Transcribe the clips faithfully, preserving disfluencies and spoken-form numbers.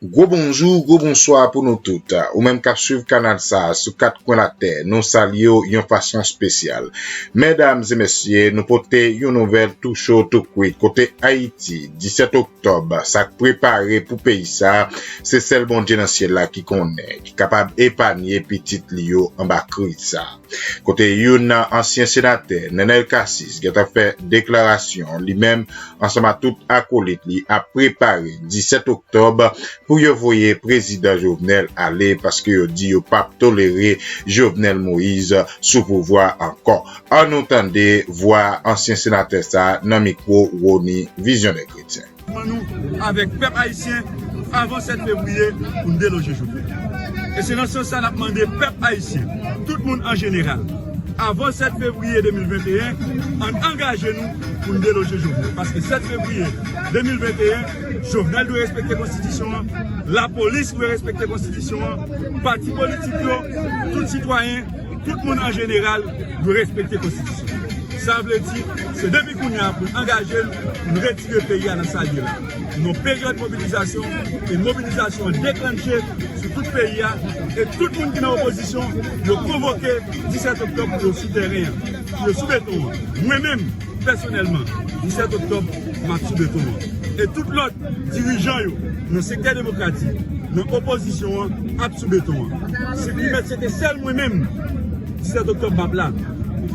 Gwo bonjou, gwo bonswa pou nou tout. Ou menm k ap swiv kanal sa a sou kat kwen latè, nou salye w yon fason espesyal. Medam e mesye, nou pote yon nouvèl tou cho tou kwit kote Ayiti, disèt oktòb, sa k prepare pou peyi sa a, se sèl Bondye nan syèl la ki konnen, ki kapab epanye pitit li yo anba kriz sa a. Kote youn nan ansyen senatè, Nenel Cassy, gentan fè deklarasyon, li menm ansanm ak tout akolit li ap prepare disèt oktòb pou yo voye prezidan Jovenel ale, paske yo di yo p ap tolere Jovenel Moïse sou pouvwa ankò. An nou tande vwa ansyen senatè sa a nan mikwo Rony Vizyon dè Kretyen. Mande nou avèk pèp ayisyen avan sèt fevriye pou n deloje Jovenel. E se nan sans sa n ap mande pèp ayisyen, tout moun an jeneral, avan sèt fevriye de mil venteyen, ann angaje nou pou n deloje Jovenel. Paske sèt fevriye de mil venteyen, Jovenel dwe respekte konstitisyon an, lapolis dwe respekte konstitisyon an, pati politik yo, tout sitwayen, tout moun an jeneral dwe respekte konstitisyon. Sa vle di, se depi kounye a pou n angaje n, pou n retire peyi a nan sa l ye la. Nou nan peryòd mobilizasyon, e mobilizasyon an deklanche sou tout peyi a, e tout moun ki nan opozisyon, yo konvoke disèt oktòb pou yo sou tèren an, pou yo sou beton an. Mwen menm, pèsonèlman, disèt oktòb, m ap sou beton an. E tout lòt dirijan yo nan sektè demokratik, nan opozisyon an, ap sou beton an. Si pou mèt se te sèl mwen menm, disèt oktòb m ap la.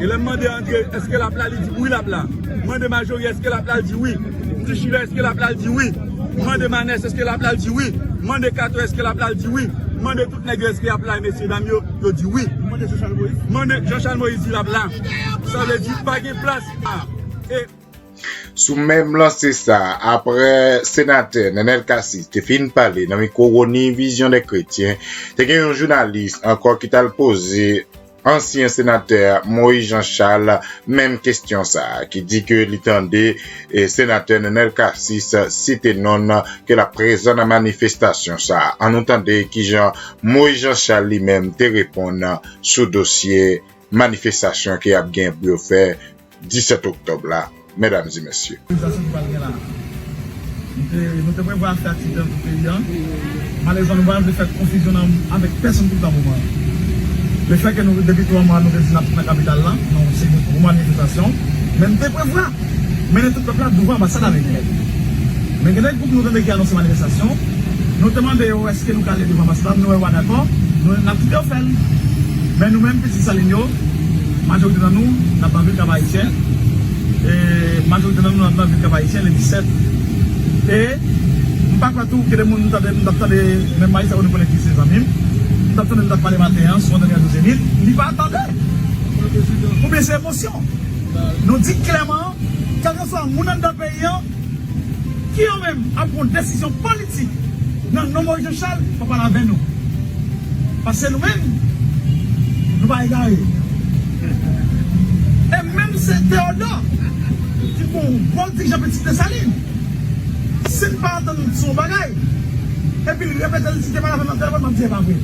E lè m mande André, èske l ap la, li di m wi l ap la. M mande Majorie, èske l ap la, l di wi. M di Chilè, èske l ap la, l di wi. M mande Manès, èske l ap la, l di wi. M mande Kato, èske l ap la, l di wi. M mande tout nèg yo, èske y ap la, e mesye dam yo, yo di wi. M mande Jean Charles Moïse, m mande Jean Charles Moïse di l ap la. Sa vle di pa gen plas a. E Sou menm lanse sa, apre senatè Nenel Cassy te fin pale nan mikwo Rony Vizyon dè Kretyen, te gen yon jounalis ankò ki t al poze ansyen senatè Moïse Jean Charles menm kesyon sa a, ki di ke li tande, e, senatè Nenel Cassy site non l ke l ap prezan nan manifestasyon sa a. An nou tande kijan Moïse Jean Charles li menm te reponn sou dosye manifestasyon ke y ap gen pou yo fè disèt oktòb la, medam e mesye. Mobilizasyon ki pral gen la. Nou te, nou te prevwa fè aktivite nan tout peyi a. Malerezman, nou pa vle fè konfizyon nan, avèk pèsonn pou tan moman. Lefètke nou, depi twa mwa, nou te di n ap nan kapital la, nan yon seri de gwo manifestasyon, men nou te prevwa mennen tout pèp la douvan anbasad amerikèn. Men gen de gwoup nou tande ki anonse manifestasyon. Nou te mande yo èske nou ka ale douvan anbasad la, nou wè yo pa dakò, nou, n ap kite yo fè l. Men nou menm, pitit Salin yo, majorite nan nou, n ap nan vil Kap Ayisyen. E majorite nan nou, n ap nan vil Kap Ayisyen, le disèt. E m pa kwè tou, gen de moun, m tande, m t ap tande, menm Maïs Apollinaire konnen ki se zanmi m, m t ap tande, m t ap pale maten an sou antèn Radyo Zenith, li pa tande. Oubyen se emosyon. Nou di klèman, kèlkeswa moun anndan peyi an, ki yo menm ap pran desizyon politik nan non Moïse Jean Charles, pa pale avè nou. Paske nou menm, nou pa egare. E menm se Teyodò, ki gon gwo dirijan Pitit Desalin, si n pa antann sou yon bagay, epi l repete l, si te pale avè m nan telefòn, m ap di e pa vre.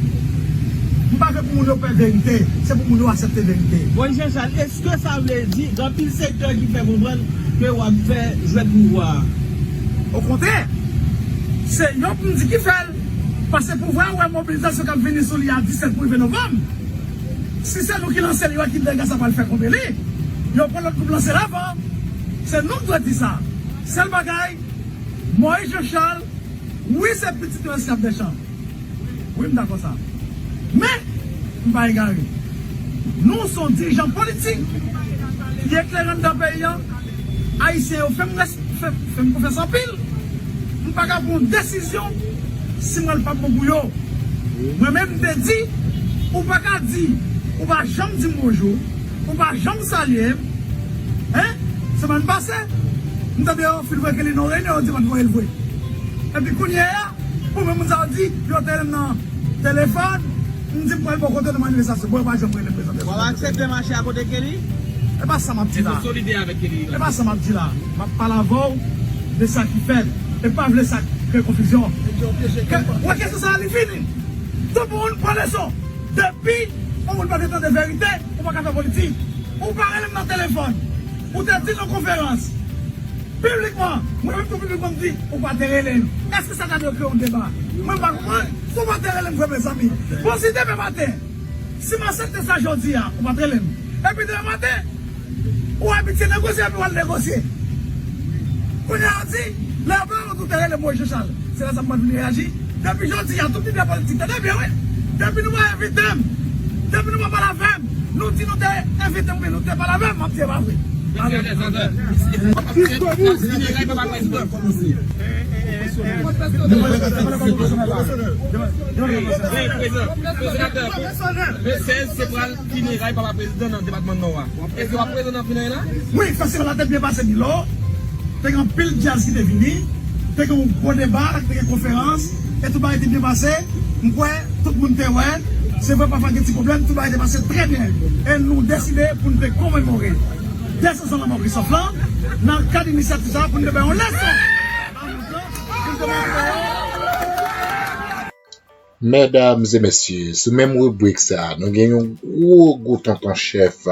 M pa vle pou moun yo pè verite, se pou moun yo aksepte verite. Moïse Jean Charles, èske sa vle di gen anpil sektè ki fè konprann ke w ap fè jwèt pouvwa a? Okontrè, se yo pou m di ki fè l, paske pouvwa a wè mobilizasyon k ap vini sou li a disèt pou rive novanm. Si se nou ki lanse l, yo wè ki dega sa pral fè kont li. Yo pran lòt gwoup lanse l avan. Se nou k dwe di sa. Sèl bagay, Moïse Jean Charles, wi, se pitit nou, esklav Deschamps. Wi, m dakò sa. Men, m pa egare. Nou se yon dirijan politik ki eklere anndan peyi a. Ayisyen yo fè m rès-, fè, fè m konfyans anpil. M pa ka pran yon desizyon si mwen l p ap bon pou yo. Mwen menm, m te di, ou pa ka di ou pa janm di m bonjou, ou pa janm salye m. Hein? Semèn pase, m tande yo fin voye Kelly nan reyinyon, yo di m ap voye l vre. Epi kounye a, pou mwen moun sa yo di, yo te rele m nan telefòn, m di m pral bò kote nan manifestasyon. Bon, yo pa janm rele m prezante. W ap aksepte mache akote Kelly? E pa sa m ap di la. Èske w solidè avèk Kelly? E pa sa m ap di la. M ap pale avè w de sa ki fèt. E pa vle sa kreye konfizyon. Ke, wè kesyon sa a li fini. Tout moun pran leson. Depi yon moun pa vle tande verite, ou pa ka fè politik. Ou pa rele m nan telefòn. Ou te di nan konferans. Piblikman, mwen menm tou piblikman m di, ou pa te rele m. Èske sa ta dwe kreye yon deba? Mwen pa konprann. Si w pa te rele m vre, mezanmi. Bon, si demen maten, si m aksepte sa jodi a, ou pa te rele m. Epi demen maten, ou abitye negosye, epi w al negosye. Kounye a, w di, lè yo pale, ou te rele m, Moïse Jean Charles. Se la sa m pa t vin reyaji. Depi jodi a, tout lidè politik, tande byen, wi. Depi nou pa envite m, depi nou pa pale avè m, nou di nou te envite m, men nou te pale avè m, m ap di e pa vre. Fineray papa prezidan. Prezidan, le sèz, se pral fineray papa prezidan nan depatman Nò a. Èske w ap prezan nan fineray la? Wi, festival la te byen pase, Milo. Te gen anpil djaz ki te vini. Te gen yon gwo deba, te gen konferans. E tout bagay te byen pase. M kwè, tout moun te wè. Se vre, pafwa gen ti pwoblèm, tout bagay te pase trè byen. E nou deside pou n te komemore dèsanzan lanmò Christophe lan, nan kad inisyativ sa a, pou n te bay yon leson. Medam e mesye, sou menm ribrik sa a, nou gen yon gwo, gwo tonton chèf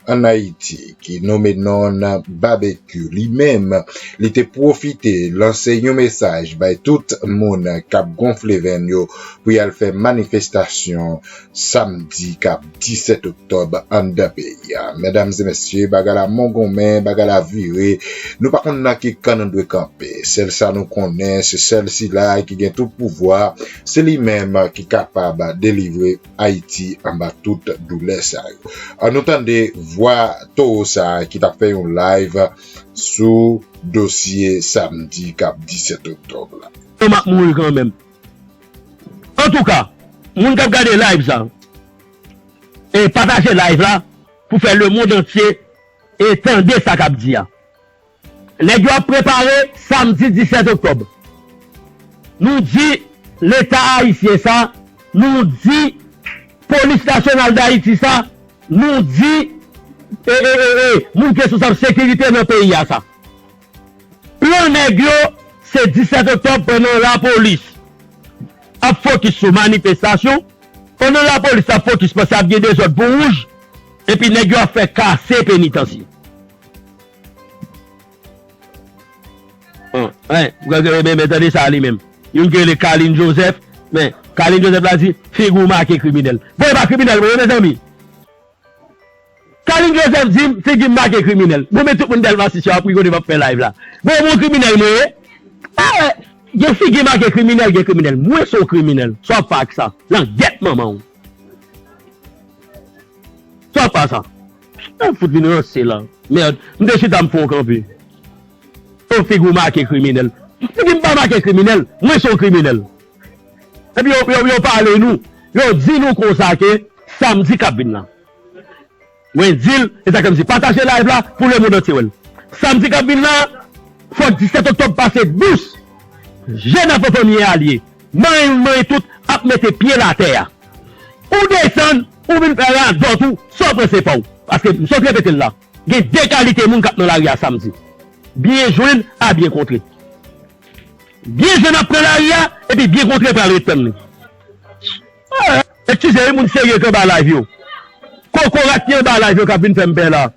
ann Ayiti ki nonmen non Babekyou. Li menm, li te pwofite lanse yon mesaj bay tout moun k ap gonfle venn yo pou y al fè manifestasyon samdi k ap disèt oktòb anndan peyi a. Medam e mesye, bagay la mongonmen, bagay la vire. Nou pa konn nan ki kan nou dwe kanpe. Sèl sa nou konnen, se sèl sila ki gen tout pouvwa, se li menm ki kapab delivre Ayiti anba tout doulè sa yo. Ann nou tande vwa towo sa a ki t ap fè yon live sou dosye samdi k ap disèt oktòb la. Yo m ap mouri kanmenm. Antouka, moun k ap gade live sa, e pataje live la pou fè lemonn antye e tande sa k ap di a. Nèg yo ap prepare samdi disèt oktòb. Nou di Leta ayisyen sa, nou di Polis Nasyonal d Ayiti sa, nou di e, e, e, e, moun ki responsab sekirite nan peyi a sa. Plan nèg yo, se disèt oktòb pandan lapolis ap fokis sou manifestasyon, pandan lapolis ap fokis panse ap gen dezòd pou wouj, epi nèg yo ap fè kase penitansye. An, en, men, men, men tande sa li menm. Youn ki rele Carline Joseph, men, Carline Joseph la di, figi w make kriminèl. Bon, e pa kriminèl, mwen, mezanmi. Carline Joseph di m, figi m make kriminèl. Bon, men tout moun Dèlma sis yo ap ri kote m ap fè live la. Bon, bon kriminèl mwen ye. Ah, gen figi make kriminèl, gen kriminèl. Mwen se yon kriminèl. Sa w ap fè ak sa? Langèt manman w. Sa w ap fè ak sa? Mwen fout vin ranse la. Mèd, m te chita m fè yon kanpe. Yon figi w make kriminèl. Figi m pa make kriminèl. Mwen se yon kriminèl. Epi yo, yo, yo pale nou. Yo di nou konsa ke samdi k ap vin la. Mwen di l, e sa k fè m di pataje live la pou lemonn antye wè l. Samdi k ap vin la, fòk disèt oktòb pase dous. Jèn ak fanmi alye. Manyen youn, manyen tout ap mete pye l atè a. Ou desann, ou vin fè radòt ou, sa w pran se pa w. Paske m sot repete l la. Gen de kalite moun k ap nan lari a samdi. Byen jwenn a byen kontre. Byen jwenn ap pran lari a, epi byen kontre pral ret tann li. Ah, eskize wi, moun serye k anba live yo. Kokorat ki anba live yo k ap vin fè m pè la.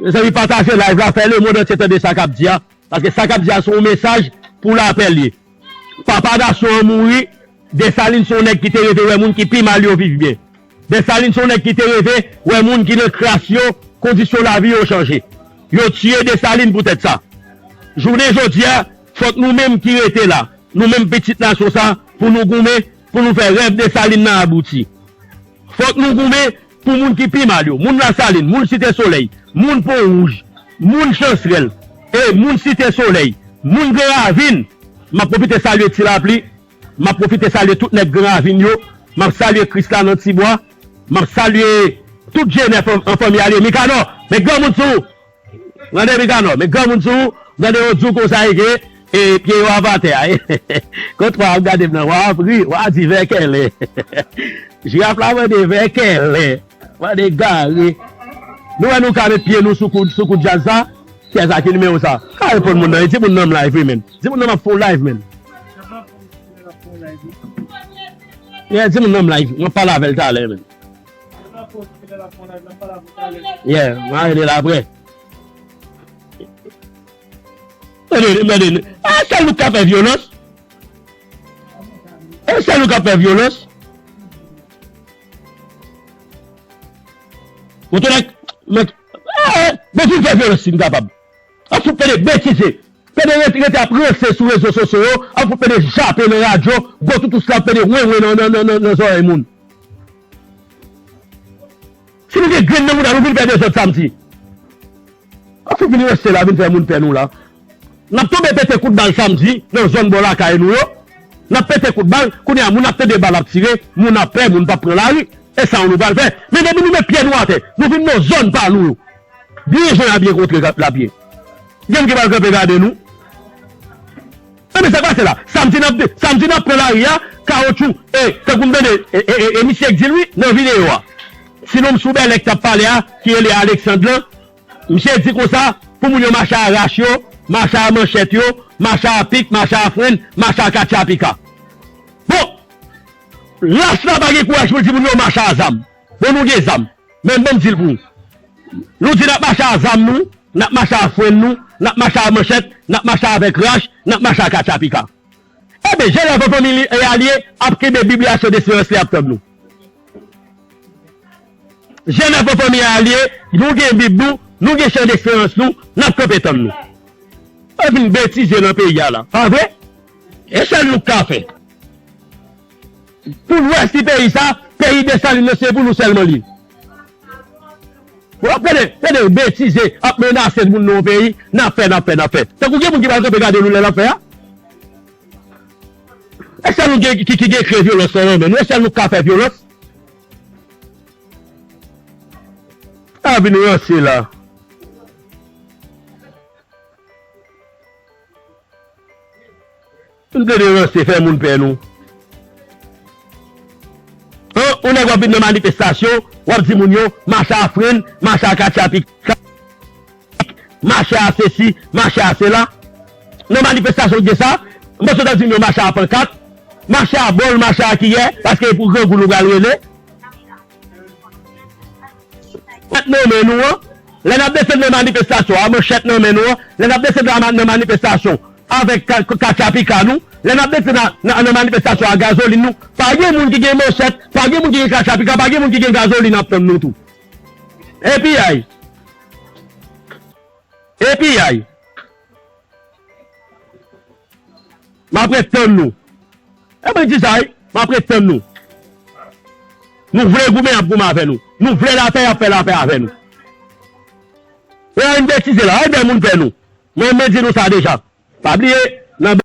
Mezanmi, pataje live la, fè lemonn antye tande sa k ap di a. Paske sa k ap di a se yon mesaj pou lapè l ye. Papa nasyon an mouri, Desalin se yon nèg ki te reve wè moun ki pi mal yo viv byen. Desalin se yon nèg ki te reve wè moun ki nan kras yo, kondisyon lavi yo chanje. Yo tiye Desalin poutèt sa. Jounen jodi a, fòk nou menm ki rete la, nou menm pitit nasyon sa, pou nou goumen, pou nou fè rèv Desalin nan abouti. Fòk nou goumen pou moun ki pi mal yo. Moun Lasalin, moun Site Solèy, moun Pon Wouj, moun Chansrèl, e moun Site Solèy, moun Gran Ravin. M ap pwofite salye Ti Lapli. M ap pwofite salye tout nèg Gran Ravin yo. M ap salye Krisla nan Tibwa. M ap salye tout Jenèf an, an fanmi ale. Mikanò, met granmoun sou ou. Tande Mikanò, met granmoun sou ou. Tande yo di w konsa e ke, e pye yo ap atè a. Kontwa ap gade m nan, w ap ri, w a di vèkèlè. Jiraf la mande vèkèlè. Mande gare. Nou wè nou ka met pye nou sou kou, sou kou djaz sa? Kiyès sa ki nimewo sa? Ka reponn moun nan, di moun nan m live wi, men. Di moun nan m ap fè w live, men. Yeah, di moun nan m live. Mwen pale avè l talè, men. Yeah, mwen rele l apre. Tande, tande, e sèl nou k ka fè vyolans? E sèl nou k ap fè vyolans? Bon, tande, mèt, eh, bon, fin fè vyolans si n kapab. An fout pede betize. Pede rete, rete ap ranse sou rezo sosyo yo, an fout pede jape nan radyo, gwo toutous la ap pede wenwen nan, nan, nan, nan, nan zòrèy moun. Si nou gen grenn nan mouda, nou vin fè dezòd samdi. An fout vin ranse la, vin fè moun pè nou la. N ap tonbe pete kout bal samdi nan zòn bò lakay nou yo. N ap pete kout bal, kounye a moun ap tande bal ap tire, moun ap pè, moun p ap pran lari. E sa nou pral fè. Men depi nou met pye nou atè, nou vin nan zòn pa nou yo. Byen jan n a byen kontre l ap ye. Gen moun ki pral kanpe gade nou. Ebyen sa k pase la? Samdi n ap, samdi n ap pran lari a, kawotchou, e, tankou m tande, e, e, e, e misye k di l wi, nan videyo a. Si non m sou bèlè k t ap pale a, ki rele Alexandre lan, misye di konsa, pou moun yo mache a rach yo, mache a manchèt yo, mache a pik, mache a frenn, mache a katchapika. Bon, rach la pa gen kouraj pou l di moun yo mache a zam. Bon, nou gen zam. Men ban m di l pou ou. Nou di n ap mache a zam nou, n ap mache a frenn nou, n ap mache a manchèt, n ap mache avèk rach, n ap mache a katchapika. Ebyen, Jenèf an fanmi e alye ap kenbe Bib li a, Chan Desperans li ap tann nou. Jenèf an fanmi e alye, nou gen Bib nou, nou gen Chan Desperans nou, n ap kanpe tann nou. Anpil betize nan peyi a la, pa vre? E sèl nou k ka fè. Pou lwès ti peyi sa, peyi Desalin nan se pou nou sèlman li. W ap tande, tande betize, ap menase moun nan yon peyi, n ap fè, n ap fè, n ap fè. Tankou gen moun ki pral kanpe gade nou lè n ap fè a. E sèl nou gen, ki, ki gen kle vyolans nan men nou, e sèl nou k ka fè vyolans. A vin ranse la. Nou plede ranse fè moun pè nou. An, yon nèg w ap vin nan manifestasyon, w ap di moun yo, mache a frenn, mache a katchapika, mache a sesi, mache a sela. Nan manifestasyon gen sa, m panse w ta di moun yo mache a pankat, mache a bòl, mache a kiyè, paske e pou grangou nou pral rele. Manchèt nan men nou an, lè n ap desann nan manifestasyon an, manchèt nan men nou an, lè n ap desann nan, nan manifestasyon avèk ka-, ka-, katchapika nou, lè n ap desann nan, nan, nan manifestasyon a gazolin nou, pa gen moun ki gen manchèt, pa gen moun ki gen katchapika, pa gen moun ki gen gazolin ap tann nou tou. Epi ay. Epi ay. M ap ret tann nou. E mwen di sa wi, m ap ret tann nou. Nou vle goumen, y ap goumen avè nou. Nou vle lapè, y ap fè lapè avè nou. E a yon betize la, a yon bèl moun pè nou. Mwen, mwen di nou sa deja. Pa bliye, nan